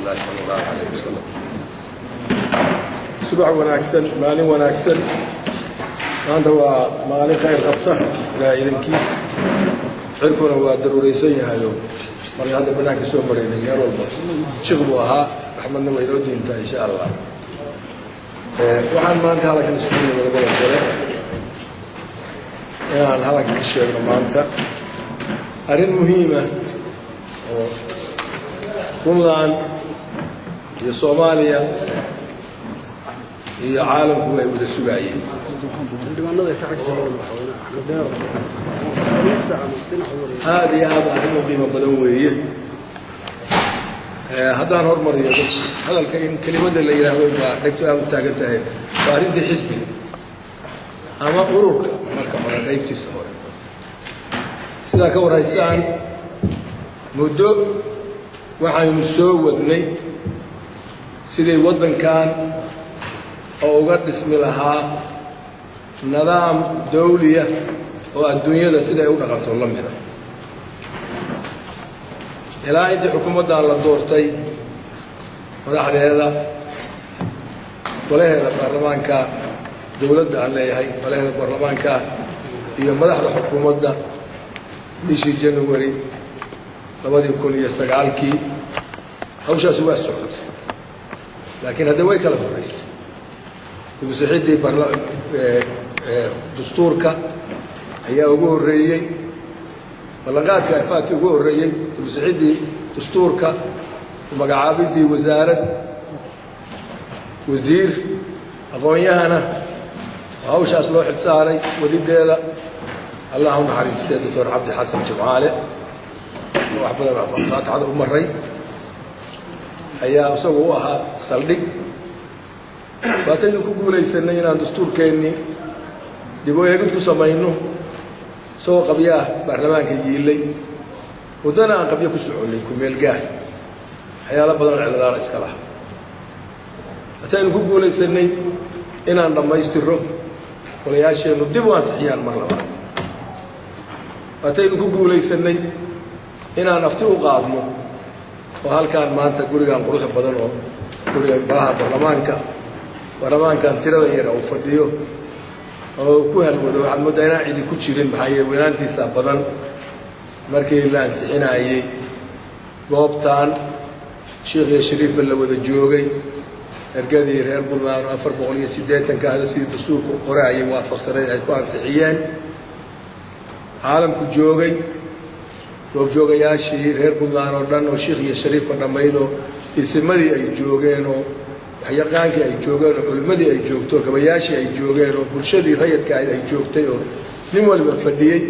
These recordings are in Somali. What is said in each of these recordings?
الله صلى الله عليه وسلم. Subax wanaagsan, maalin wanaagsan. Maanta waa maalin khayr qabta ilaa idankiis. Xirkuna waa daruuraysan yahayo, marka hadda banaanka soo maraynay meel walba jiq buu ahaa. Raxmadna way inoo diintaa, insha Allah. Waxaan maanta halkan isugu nimid labada gole inaan halkan ka sheegno maanta arrin muhiima oo Puntland iyo Soomaaliya iyo caalamku ay wada sugaayeen. Xildhibaanada ka xigsaday madaxweyne Axmed Dheer fariista ama dhinaca wareeg. Aada iyo aad arrin u qiimo badan weeye. Haddaan hormariyo hadalka, in kelimada la yidhaahdo baa dhegtu aada u taagan tahay. Waa arrintii xisbiga ama ururka. Marka hore, qaybtiisa hore, sidaa ka warhaysaan, muddo waxaynu soo wadnay sidii waddankan oo uga dhismi lahaa nidaam dawliya oo adduunyada siday u dhaqanto la mida. Ilaa intii xukuumaddan la doortay, madaxdeeda, golaheeda baarlamaanka, dowladda aan leeyahay, golaheeda baarlamaanka iyo madaxda xukuumadda, bishii January 2009-kii hawshaasi waa socotay, laakiin hadda way kala horraysay. Dibusixidii dastuurka ayaa ugu horreeyey, ballanqaadka afaati ugu horreeyey, dibusixidii dastuurka, magacaabidii wasaarad, wasiir aqoon-yahana oo hawshaas loo xil saaray wadideeda, Allah u naxariistee, Doctor Cabdi Xasan Jimcaale, oo wax badan faatixada u maray, ayaa isagu u ahaa saldhig. Waataynu ku guulaysanay inaan dastuurkeennii dib u eegid ku samayno, isagoo qabyaah baarlamaanka yiilay, muddana aan qabyo ku soconnay, ku-meel gaar, waxyaalo badan ciladaana iska laha. Hataynu ku guulaysanay inaan dhammaystiro, golayaasheennu dib u ansixiyaan mar labaad. Waataynu ku guulaysanay inaan afti u qaadno, oo halkaan maanta gurigan quruxda badan oo guriga golaha baarlamaanka, baarlamaankan tirada yara uu fadhiyo oo ku halwado, waxaad mooddaa inaan cidi ku jirin, maxaa yeele weynaantiisa badan. Markii la ansixinaayey goobtan, sheikh iyo shariifba la wada joogay, ergadii reer Puntland oo 480-ka ahdo, sidii dastuurku qoraayay waafaqsanayd ay ku ansixiyeen, caalamku joogay, goobjoogayaashii reer Puntland oo dhan oo sheikh iyo shariifka dhammaydoo isimadii ay joogeen, oo waxyaqaankii ay joogeen, oo culimmadii ay joogto, gabayaashii ay joogeen, oo bulshadii rayadka ahayd ay joogtay, oo nin waliba fadhiyey,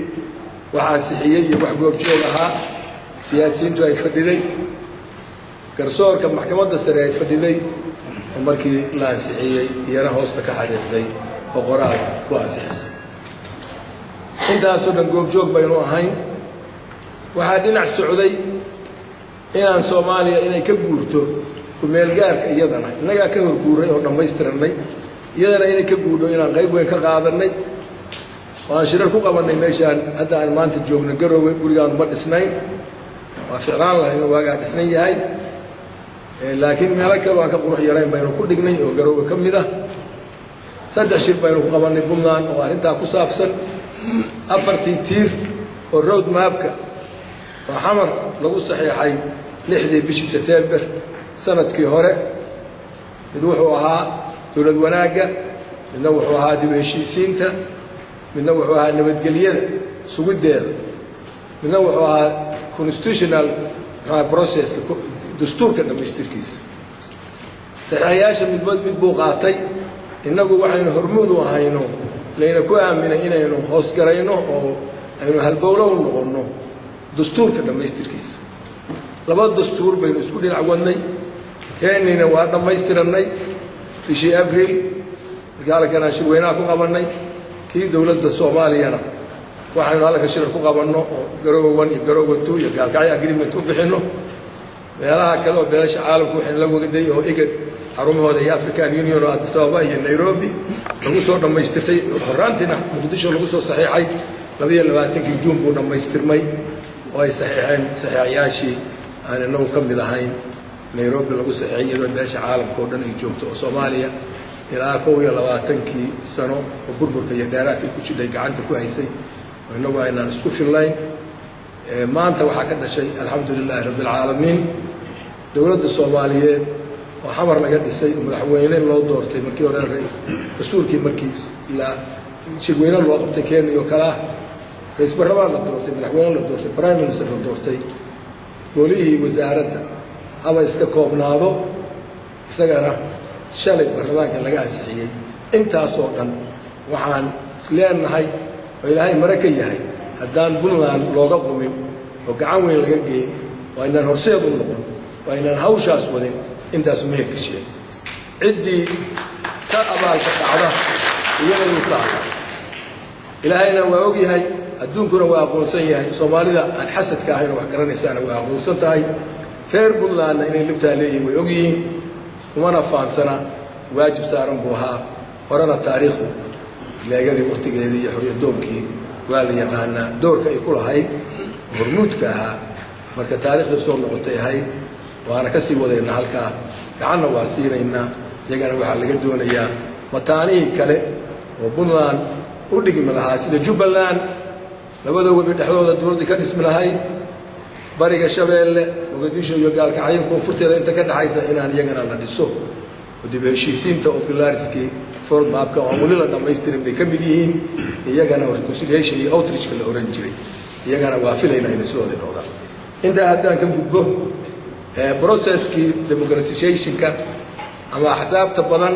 wax ansixiyey iyo wax goobjoog ahaa, siyaasiyiintu ay fadhiday, garsoorka maxkamadda sare ay fadhiday, oo markii la ansixiyey iyana hoosta ka xariiqday oo qoraal ku ansixisay. Intaasoo dhan goobjoog baynu ahayn. Waxaa dhinac socday inaan Soomaaliya inay ka guurto ku-meelgaarka, iyadana innagaa ka horguuray oo dhammaystirannay, iyadana inay ka guurdho inaan qayb weyn ka qaadannay oo aan shirar ku qabannay meeshaan hadda aan maanta joogno, Garoowe. Gurigaanu ma dhisnayn, waa ficlaan lahay inuu waagaa dhisnan yahay, laakiin meelo kaloo aan ka qurux yarayn baynu ku dhignay oo Garoowe ka mid ah. Saddex shir baynu ku qabannay Puntland oo arrintaa ku saabsan, afartii tiir oo road mapka oo Xamar lagu saxiixay 6dii bishii Setember sanadkii hore. Mid wuxuu ahaa dowlad wanaagga, midna wuxuu ahaa dib u heshiisiinta, midna wuxuu ahaa nabadgelyada sugiddeeda, midna wuxuu ahaa constitutional maxaa processka, dastuurka dhammaystirkiisa. Saxiixayaasha midba mid buu qaatay. Innagu waxaynu hormuud u ahayno, layna ku aaminay inaynu hoosgarayno oo aynu halbowlo u noqonno dastuurka dhammaystirkiisa. Laba dastuur baynu isku dhinac wadnay. Keenina waa dhammaystirannay bishii Abriil, markii halkan aan shirweynaha ku qabannay. Kii dowladda Soomaaliyana waxaynu halka shirar ku qabanno oo Garoowe 1 iyo Garoowe 2 iyo Gaalkacyo agreement u bixinno, meelaha kale oo beelasha caalamku waxaynu la wagday oo IGAD xarumahooda iyo African Union oo Addis Ababa iyo Nairobi lagu soo dhammaystirtay, horraantiina Muqdisho lagu soo saxiixay, 22-kii Juun buu dhammaystirmay, oo ay saxiixeen saxiixayaashii aan inagu ka mid ahayn. Nairobi lagu saxeexay, iyadoo beesha caalamka oo dhan ay joogto, oo Soomaaliya ilaa 21-kii sano oo burburka iyo dheeraadkii ku jidhay gacanta ku haysay, oo innagu aynaan isku fillayn. Maanta waxaa ka dhashay, alxamdu lilaahi rabbi alcaalamiin, dowladda Soomaaliyeed oo Xamar laga dhisay oo madaxweyne loo doortay. Markii hore dastuurkii markii la shirweyne loo qabtay Kenya oo kale ah, ra-iisul baarlamaan la doortay, madaxweyne la doortay, prime minister la doortay, golihii wasaaradda haba iska koobnaado, isagana shalay baarlamaanka laga ansixiyey. Intaasoo dhan waxaan isleenahay oo Ilaahay mare ka yahay, haddaan Puntland looga qumin oo gacan weyn laga geyn oo aynaan horseed u noqon oo aynaan hawshaas wadin, intaasu ma hirgasheen. Ciddii ka abaalka dhacda iyaday u taala. Ilaahayna waa og yahay, adduunkuna waa aqoonsan yahay, Soomaalida aan xasadka ahayn oo wax garanaysaana waa aqoonsan tahay. Reer Puntlandna inay libtaa leeyihin way og yihiin, kumana faansana. Waajib saaran buu ahaa horena. Taariikhdu leegadii wakhtigeedii iyo xoriyadoonkii waa la yaqaanaa, doorka ay ku lahayd hormuudka ahaa. Marka taariikhdii soo noqotay ahayd, waana ka sii wadaynaa halkaa, gacanna waa siinaynaa. Iyagana waxaa laga doonayaa mataanihii kale oo Puntland u dhigmi lahaa, sida Jubbaland labada webi dhexdooda dowladdii ka dhismi lahayd, bariga Shabeelle, Muqadisho iyo Gaalkacyo koonfurteeda inta ka dhexaysa, inaan iyagana la dhiso oo dib heshiisiinta oo pillarskii roadmapka oo aan weli la dhammaystirin bay ka mid yihiin. Iyagana reconciliation iyo outreachka la ohan jiray iyagana waa filayna inay soo wada noqdaan. Intaa haddaan ka gudbo, processkii democratizationka ama axsaabta badan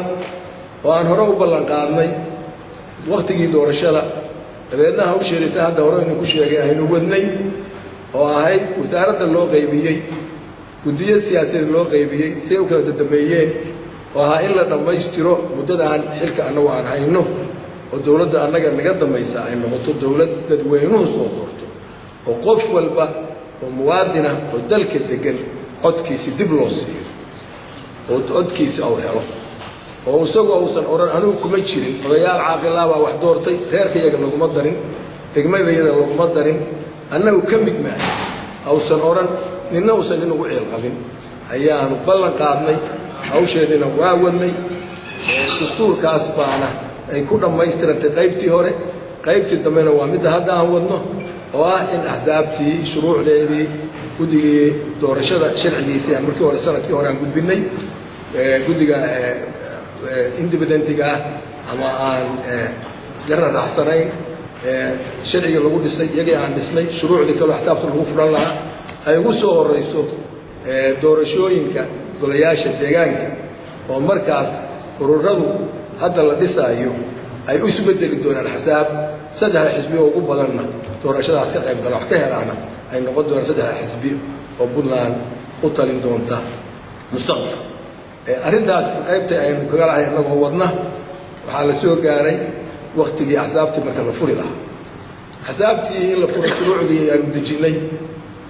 oo aan hore u ballan qaadnay waktigii doorashada, dabeedna hawsheedaysa hadda hore idinku sheegay aynu wadnay, oo ahayd wasaaradda loo qaybiyey, guddiyo siyaasadeed loo qaybiyey say u kala dadambeeyeen, oo ahaa in la dhammaystiro muddadaan xilka annagu aan hayno, oo dowladda annaga naga dambaysa ay noqoto dowlad dadweynuhu soo doorto, oo qof walba oo muwaadina oo dalka deggan codkiisi dib loo siiyo, oo codkiisi uu helo, oo isagu uusan odhan anigu kuma jirin, odayaal caaqilaa baa wax doortay, reerkayaga laguma darin, degmadayada laguma darin, annagu ka mid maaha ausan odhan, ninna uusan nin ugu ciil qabin, ayaanu ballan qaadnay. Hawsheediina waa wadnay. Dastuurkaas baana ay ku dhammaystirantay qaybtii hore. Qaybtii dambena waa midda hadda aan wadno, oo ah in axsaabtii shuruucdeedii, guddigii doorashada sharcigiisii aan markii hore sanadkii hore aan gudbinnay, guddiga independentiga ah ama aan garna raacsanayn sharcigii lagu dhisay, iyagii aan dhisnay, shuruucdii kaloo axsaabta lagu furan lahaa, ay ugu soo horrayso doorashooyinka golayaasha deegaanka, oo markaas ururadu hadda la dhisaayo ay isu beddeli doonaan axsaab, saddexda xisbi oo ugu badanna doorashadaas ka qayb gala wax ka helaana ay noqon doonaan saddexda xisbi oo Puntland u talin doonta mustaqbalka. Arrintaas qaybta aynu kaga lahay annagoo wadna, waxaa la soo gaaray wakhtigii axsaabtii marka la furi lahaa. Axsaabtii in la furo shuruucdii aanu dejinnay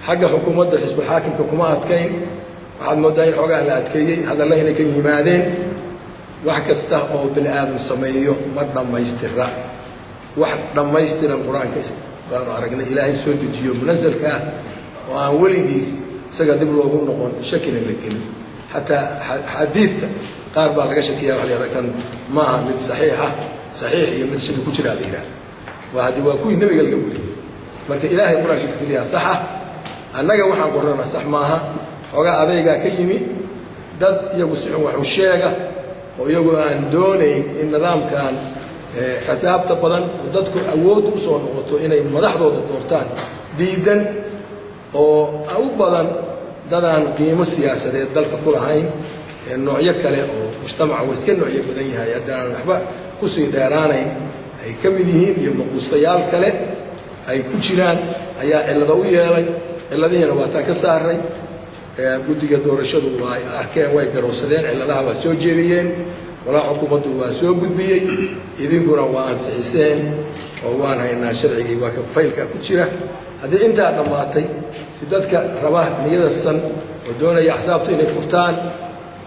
xagga xukuumadda xisbulxaakimka kuma adkayn. Waxaad mooddaa in xoogaa la adkeeyey, hadalla inay ka yimaadeen. Wax kasta oo bini aadam sameeyo ma dhammaystira. Wax dhammaystiran Qur-aanka baanu aragnay Ilaahay soo dejiyo munasalka ah oo aan weligiis isaga dib loogu noqon, shakina la gelin. Xataa xadiidta qaar baa laga shakiya, waxa la yihahda kan maaha mid saxiixa, saxiix iyo mid shaki ku jiraa la yidhahda. Waa haddii waa kuwii nebiga laga weriyey. Marka Ilaahay Qur-aankiisa keliyaa saxa, annaga waxaan qorana sax maaha. Xoogaa adaygaa ka yimi dad iyagu si xun wax u sheega, oo iyagu aan doonayn in nidaamkan xisaabta badan oo dadku awood u soo noqoto inay madaxdooda doortaan diidan, oo u badan dadaan qiimo siyaasadeed dalka ku lahayn, noocyo kale oo mujtamaca waa iska noocyo badan yahay, haddaan waxba kusii dheeraanayn ay ka mid yihiin, iyo maquustayaal kale ay ku jiraan ayaa cillado u yeelay. Cilladihiina waataan ka saaray. Guddiga doorashadu waa arkeen, way garowsadeen, cilladaha waa soo jeediyeen, walaa xukuumaddu waa soo gudbiyey, idinkuna waa ansixiseen oo waan haynaa sharcigii, waa ka faylka ku jira. Haddii intaa dhammaatay, si dadka raba niyada san oo doonaya axsaabtu inay furtaan,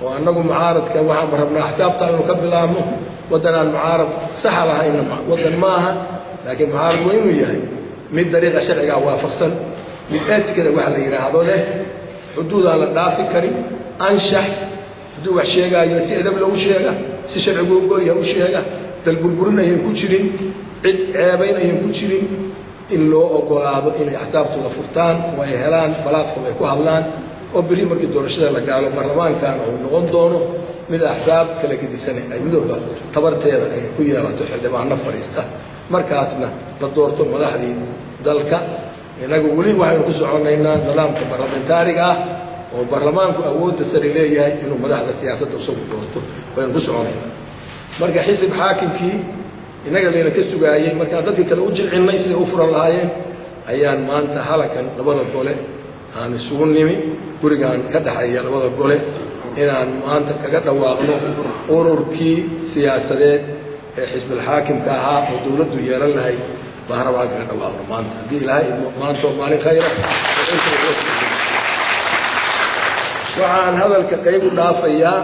oo annagu mucaaradka waxaanba rabnaa axsaabta inuu ka bilaabno, waddan aan mucaarad saxa lahaynna waddan maaha, laakiin mucaarad waa inuu yahay mid dariiqa sharcigaa waafaqsan, mid etikada waxa la yidhaahdo leh, xuduud aan la dhaafi karin, Anshax hadduu wax sheegaayo si edab lou sheega, si sharcigu ogolyaha u sheega, dal burburin ayan ku jirin, cid ceebayn ayan ku jirin, in loo ogolaado inay axsaabtooda furtaan oo ay helaan platform ay ku hadlaan, oo beri markii doorashada la gaalo baarlamaankan uu noqon doono mid axsaab kala gedisan ay mid walba tabarteeda ay ku yeelato xildhibaano fadhiista, markaasna la doorto madaxdii dalka. Innagu weli waxaynu ku soconaynaa nidaamka barlamentaariga ah oo baarlamaanku awoodda sare leeyahay inuu madaxda siyaasadda isagu doorto waynu ku soconaynaa. Marka xisib xaakimkii innaga layna ka sugaayey markaan dadkii kale u jilcinnay siday u furan lahaayeen, ayaan maanta halakan labada gole aan isugu nimi, gurigaan ka dhexeeya labada gole, inaan maanta kaga dhawaaqno ururkii siyaasadeed ee xisbilxaakimka ahaa oo dowladdu yeelan lahayd baan rabaa kaga dhawaaqno maanta, haddii Ilaahay idmo. Maanta oo maalin khayra. Waxaan hadalka qayb u dhaafayaa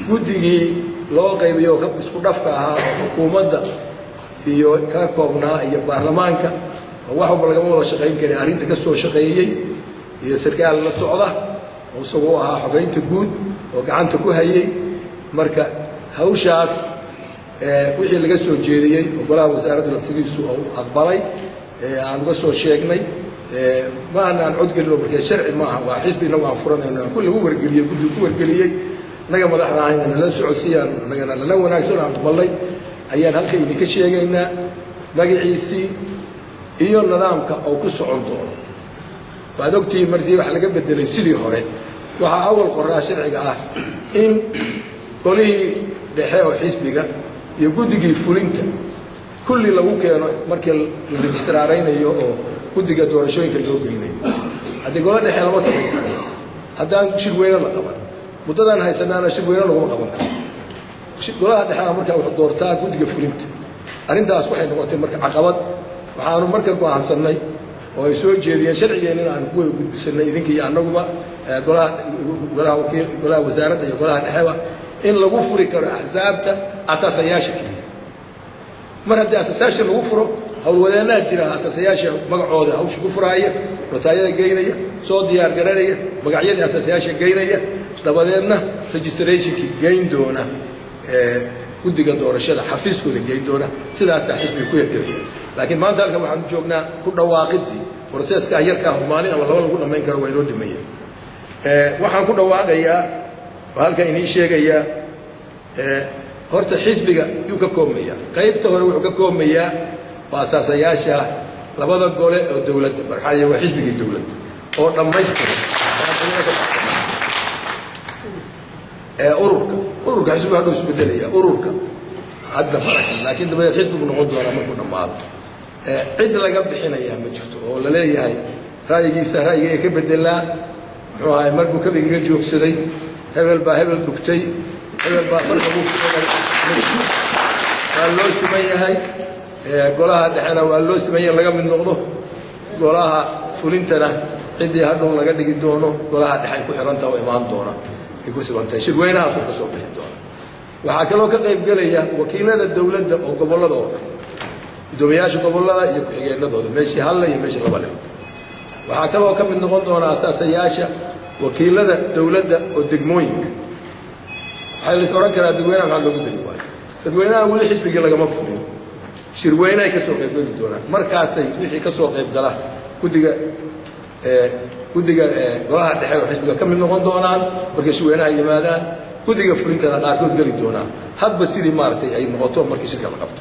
guddigii loo qaybiyo isku dhafka ahaa oo xukuumadda iyo ka koobnaa iyo baarlamaanka, oo wax walba lagama wada shaqayn karin, arrinta ka soo shaqeeyey iyo sarkaal la socda oo isagoo ahaa xogeynta guud oo gacanta ku hayey. Marka hawshaas wixii laga soo jeediyey oo golaha wasaaradda laftigiisu uu aqbalay aan uga soo sheegnay, ma ana aan codgelin oo markee sharci ma aha, waa xisbi innagu aan furanayno, aan ku lagu wargeliyey, guddigu ku wargeliyey innaga madaxda ahayna nala socodsiiyaan, nagana nala wanaagsan aan aqbalnay, ayaan halka idinka sheegaynaa magaciisii iyo nidaamka oo ku socon doono. Waad ogtihiin markii wax laga bedelay sidii hore, waxaa awal qoraa sharciga ah in golihii dhexe oo xisbiga iyo guddigii fulinta kulli lagu keeno markii la registraaraynayo oo guddiga doorashooyinka loo gelinayo. Haddii golo dhexe lama samayn karo haddaan shir weyne la qaban, muddadaan haysanaana shir weyne laguma qaban karo. Golaha dhexea markaa wuxuu doortaa guddiga fulinta. Arrintaas waxay noqotay marka caqabad. Waxaanu marka go'aansannay oo ay soo jeediyeen sharcigeennina aan ku wada gudbisanay idinka iyo annaguba, golaha golaha wakiil, golaha wasaaradda iyo golaha dhexeba, in lagu furi karo axsaabta asaasayaasha keliya. Mar haddii asaasayaasha lagu furo, howlwadeennaha jira asaasayaasha magacooda hawsha ku furaaya, notaayada geynaya, soo diyaar garanaya, magacyadii asaasayaasha geynaya, dabadeedna registrationkii geyn doona guddiga doorashada xafiiskooda geyn doona, sidaasaa xisbiga ku hirgelaya. Laakiin maanta halkan waxaanu joognaa ku dhawaaqidii processkaa yarkaa oo maalin ama laba lagu dhammayn karo waa inoo dhimaya. Waxaan ku dhawaaqayaa oo halkan inii sheegayaa, horta xisbiga yuu ka koobmayaa? Qaybta hore wuxuu ka koobmayaa oo asaasayaasha labada gole oo dowladda, maxaa waa xisbigii dowladda oo dhammaystiran. Ururka xisbigu hadhow isbedelaya, ururka hadda barakan, laakiin dabadeed xisbigu noqon doonaa markuu dhammaado. Cid laga bixinayaa ma jirto oo la leeyahay ra'yigiisa ra'yigayga ka bedelaa, muxuu ahay, mar buu kabigaga joogsaday, hebel baa hebel dhugtay, hebel baa farka buu furay. Waa loo siman yahay. Golaha dhexena waa loo siman yahay laga mid noqdo. Golaha fulintana ciddii hadhow laga dhigi doono golaha dhexe ay ku xirantaha oo imaan doona ay ku siban tahay, shirweynahaasuu ka soo bixi doona. Waxaa kaloo ka qayb gelaya wakiilada dowladda oo gobollada oo dhan, guddoomiyaasha gobollada iyo ku-xigeenadooda, meeshii halle iyo meeshii laba leh. Waxaa kaloo ka mid noqon doona asaasayaasha wakiilada dowladda oo degmooyinka. Waxaa lais odhan karaa dadweynaha maxaa loogu degi waayo? Dadweynaha weli xisbigii lagama fulin, shirweynahay ka soo qaybgeli doonaan. Markaasay wixii ka soo qaybgala guddiga golaha dhexe oo xisbiga ka mid noqon doonaan markay shirweynaha yimaadaan, guddiga fulintana qaarkood geli doonaan, hadba sidii maaragtay ay noqoto markii shirka la qabto.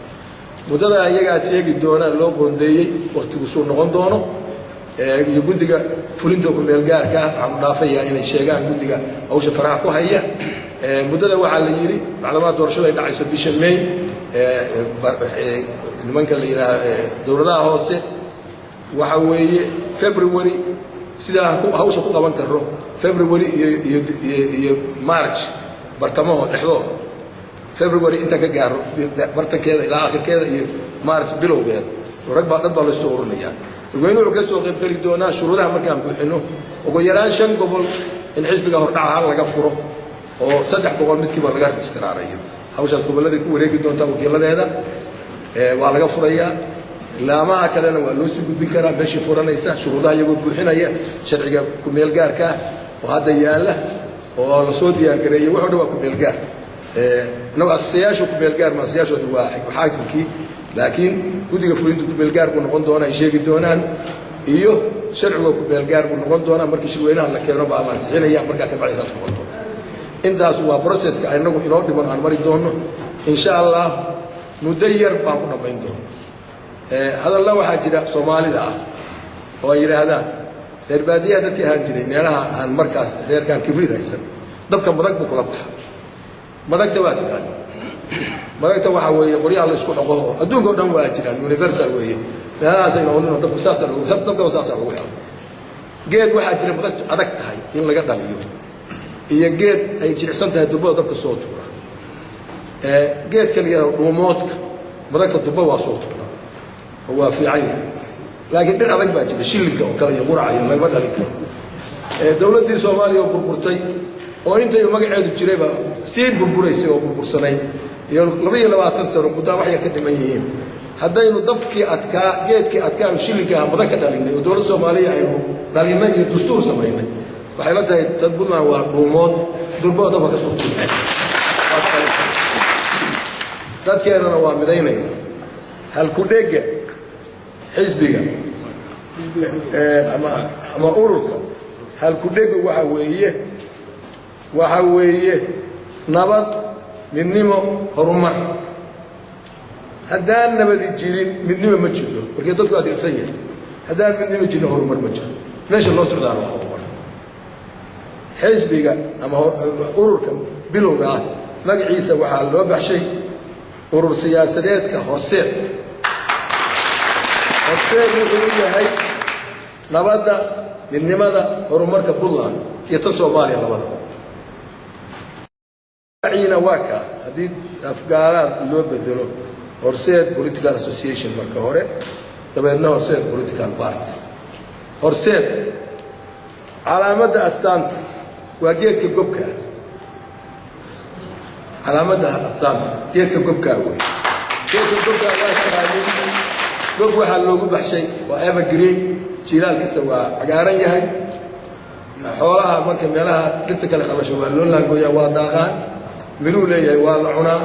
Muddada iyagaa sheegi doona loo qoondeeyey wakhtigusuu noqon doono iyo guddiga fulinta ku-meel gaarka. Waxaanu dhaafayaa inay sheegaan guddiga hawsha faraha ku haya. Muddada waxaa la yidhi maclumaad doorashadu ay dhacayso bisha May, nimanka la yidhaaha dowladaha hoose waxa weeye February. Sidaan hawsha ku qaban karno February iyo March bartamahood dhexdooda, February intaan ka gaaro bartankeeda ilaa akhirkeeda iyo March bilowgeeda, rag baa dad baa laysoo ururinayaa. Dadweynuhu wuxuu ka soo qaybgeli doonaa shuruudaha markaan buuxino, ugu yaraan 5 gobol in xisbiga hordhac ahaan laga furo oo 300 midkiiba laga registraarayo. Hawshaas gobolladay ku wareegi doontaa, wakiiladeeda waa laga furayaa, laamaha kalena waa loo sii gudbin karaa meeshii furanaysa shuruudaha iyagoo buuxinaya sharciga ku-meel gaarka ah oo hadda yaalla. Oo lasoo diyaargareeyey. Wuxuu dhan waa kumeelgaar. Inagu asasayaashu kumeelgaar ma asasayaashooda waa xaakimkii, laakiin guddiga fulinta kumeelgaar buu noqon doonaa, ay sheegi doonaan, iyo sharciga kumeelgaar buu noqon doonaa. Markii shirweynaha la keeno baa la ansixinaya, markaa ka bacdi saas noqon doonta. Intaas waa processka inagu inoo dhiman aan mari doonno, insha Allah muddo yar baan ku dhammayn doona. Hadalla waxaa jira Soomaalida ah oo ay yidhaahdaan reer baadiyaha dadkii ahaan jiray meelaha aan markaas reerkaan kibrid haysan, dabka madag buu kula baxa. Madagta waa taqaani, madagta waxaa weeye qoryaha la isku xoqo oo adduunka o dhan waa jiraan, universal weeye. Meelahaasay noqonino dabku saasaa lagu dabkaba saasaa lagu helo. Geed waxaa jira madagtu adag tahay in laga dhaliyo iyo geed ay jilicsan tahay dubbada dabka soo tuura. Geedka la yidhahdo dhuumoodka madagta dubba waa soo tuura oo waa fiican yahay, laakiin dhir adag baa jira, shillinka oo kale iyo quraca iyo lagama dhalin karo. Dowladdii Soomaaliya oo burburtay oo intay magaceedu jirayba sii burburaysay oo burbursanayd iyo 22 sano muddaa wax yar ka dhiman yihiin, haddaynu dabkii adkaa, geedkii adkaa oo shillinka ah madag ka dhalinay oo dowladda Soomaaliya aynu dhalinnay iyo dastuur samaynay, waxay la tahay tan Puntland waa dhuumood durbada dabka ka soo tuuray. Dadkeennana waa midaynayna. Halkudhegga xisbiga ama ururka, halkudhegga waxa weeye nabad, midnimo, horumar. Haddaan nabadi jirin, midnimo ma jirto, markii dadku adeegsan yahay. Haddaan midnimo jirin, horumar ma jiro. Meesha loo socdaana waa horumar. Xisbiga ama ururka bilowga ah magaciisa waxaa loo baxshay Urur Siyaasadeedka Horseed. Horseed wuxuu u yahay nabadda, midnimada, horumarka Puntland iyo tan Soomaaliya labada. Magaciina waa kaa. Haddii afgaalaad loo bedelo, Horseed Political Association marka hore, dabeedna Horseed Political Party. Horseed calaamadda astaanta waa geedka gobkaa. Calaamadda astaanta geedka gobkaa wey. Geedka gobkaa waa taqaanin. Gob waxaa loogu baxshay waa evergreen, jilaal kasta waa cagaaran yahay. Xoolaha marka meelaha dhirta kale qalasho waa loo laangooyaa, waa daaqaan. Miruu leeyahay, waa la cunaa.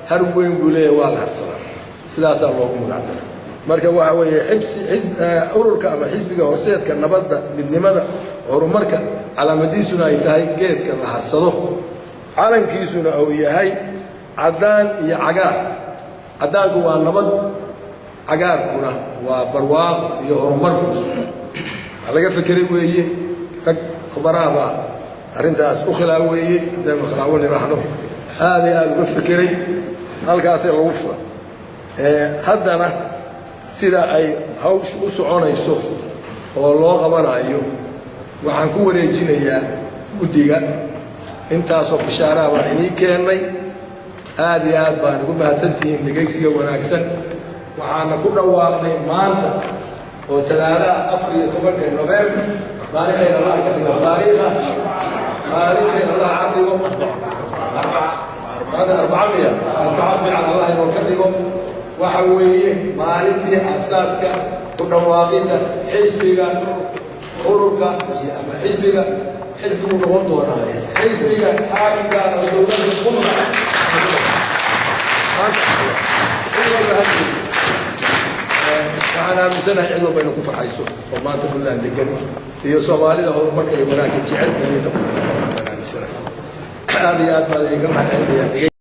Har weyn buu leeyahay, waa la harsadaa. Sidaasaa loogu magac daray. Marka waxa weeye ururka ama xisbiga Horseedka Nabadda, Midnimada, Horumarka, calaamadiisuna ay tahay geedka la harsado, calankiisuna uu yahay caddaan iyo cagaar. Caddaanku waa nabad, cagaarkuna waa barwaaqo iyo horumar. Buus waxaa laga fekeray weeye, rag khubaraha baa arrintaas u khilaaweeyey. Haddaynu khilaawo nidhaahno, aad iyo aada uga fekeray, halkaasee lagu fura. Haddana sida ay hawshu u soconayso oo loo qabanayo, waxaan ku wareejinayaa guddiga. Intaasoo bishaaraha baan inii keennay. Aad iyo aad baan ugu mahadsantihiin dhegaysiga wanaagsan. Waxaana ku dhawaaqnay maanta oo Talaadaha 14-ka Nofembar, maalintayna Allah ka dhigo taariikha, maalintayna Allah ka dhigo maanta Arbaca miya, Arbaca fiican Allah inoo ka dhigo. Waxa weeye maalintii asaaska ku dhawaaqidda xisbiga, ururka ama xisbiga, xisbigu noqon doonaa xisbiga xaakimka oo dowladda Puntland. Cid walba hadlaysa, waxaan aaminsanahay cid walba inay ku farxayso oo maanta Puntland degan iyo Soomaalida horumarka iyo wanaagga jecel inay ka aaminsanahay. Aad iyo aad baan idinka mahadcelinaya.